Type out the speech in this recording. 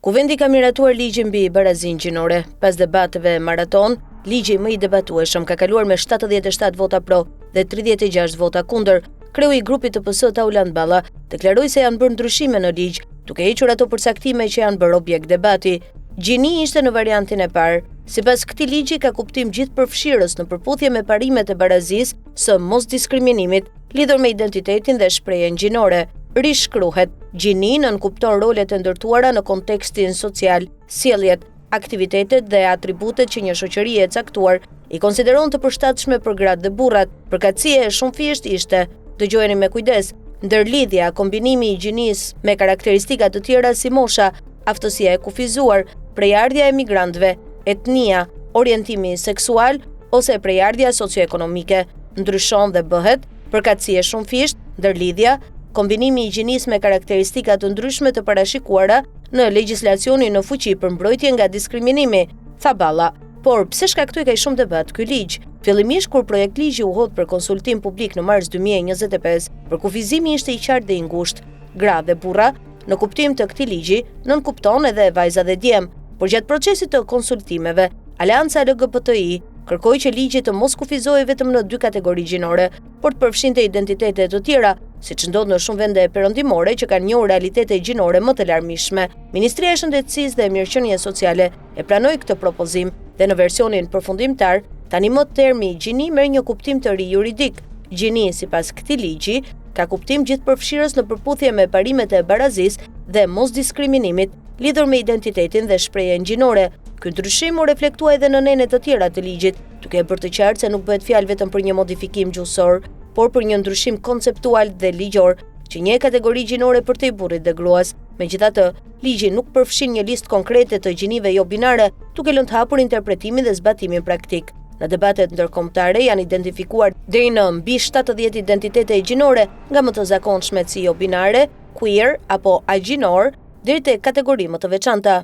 Kuvendi ka miratuar ligjin mbi barazinë gjinore. Pas debateve maratonë, ligji më i debatueshëm ka kaluar me 77 vota pro dhe 36 vota kundër. Kreu i grupit të PS Taulant Balla deklaroi se janë bërë ndryshime në ligj, duke hequr ato përcaktime që janë bërë objekt debati. Gjini ishte në variantin e parë. Sipas këtij ligji ka kuptim gjithëpërfshirës në përputhje me parimet e barazisë së mosdiskriminimit, lidhur me identitetin dhe shprehjen gjinore. Rishkruhet, gjini nënkupton rolet e ndërtuara në kontekstin social, sjelljet, aktivitetet dhe atributet që një shoqëri e caktuar i konsideron të përshtatshme për gratë dhe burrat. Përkatësia e shumëfishtë ishte, dëgjojeni me kujdes, ndërlidhja, kombinimi i gjinisë me karakteristika të tjera si mosha, aftësia e kufizuar, prejardhja e migrantëve, etnia, orientimi seksual ose prejardhja socioekonomike. Ndryshon dhe bëhet përkatësi e shumëfishtë, ndërlidhja, kombinimi i gjinisë me karakteristika të ndryshme të parashikuara në legjislacionin në fuqi për mbrojtje nga diskriminimi, tha Balla. Por, pse shkaktoi kaq shumë debat ky ligj? Fillimisht kur projektligji u hodh për konsultim publik në mars 2025, përkufizimi ishte i qartë dhe i ngushtë. Gra dhe burra, në kuptim të këtij ligji, nënkupton edhe vajza dhe djem. Por gjatë procesit të konsultimeve, Aleanca LGBTI kërkoi që ligji të mos kufizohej vetëm në dy kategori gjinore, por të përfshinte identitete të tjera, siç ndodh në shumë vende perëndimore që kanë njohur realitete gjinore më të larmishme. Ministria e Shëndetësisë dhe Mirëqenies Sociale e pranoi këtë propozim dhe në versionin përfundimtar, tani më termi gjini merr një kuptim të ri juridik. Gjini, sipas këtij ligji, ka kuptim gjithëpërfshirës në përputhje me parimet e barazisë dhe mosdiskriminimit lidhur me identitetin dhe shprehjen gjinore. Ky ndryshim u reflektua edhe në nene të tjera të ligjit, duke e bërë të qartë se nuk bëhet fjalë vetëm për një modifikim gjuhësor, por për një ndryshim konceptual dhe ligjor, që njeh kategori gjinore përtej burrit dhe gruas. Megjithatë, ligji nuk përfshin një listë konkrete të gjinive jo binare, duke lënë të hapur interpretimin dhe zbatimin praktik. Në debatet ndërkombëtare janë identifikuar deri në mbi 70 identitete gjinore, nga më të zakonshmet si jo binare, queer apo agjinor, deri te kategori më të veçanta.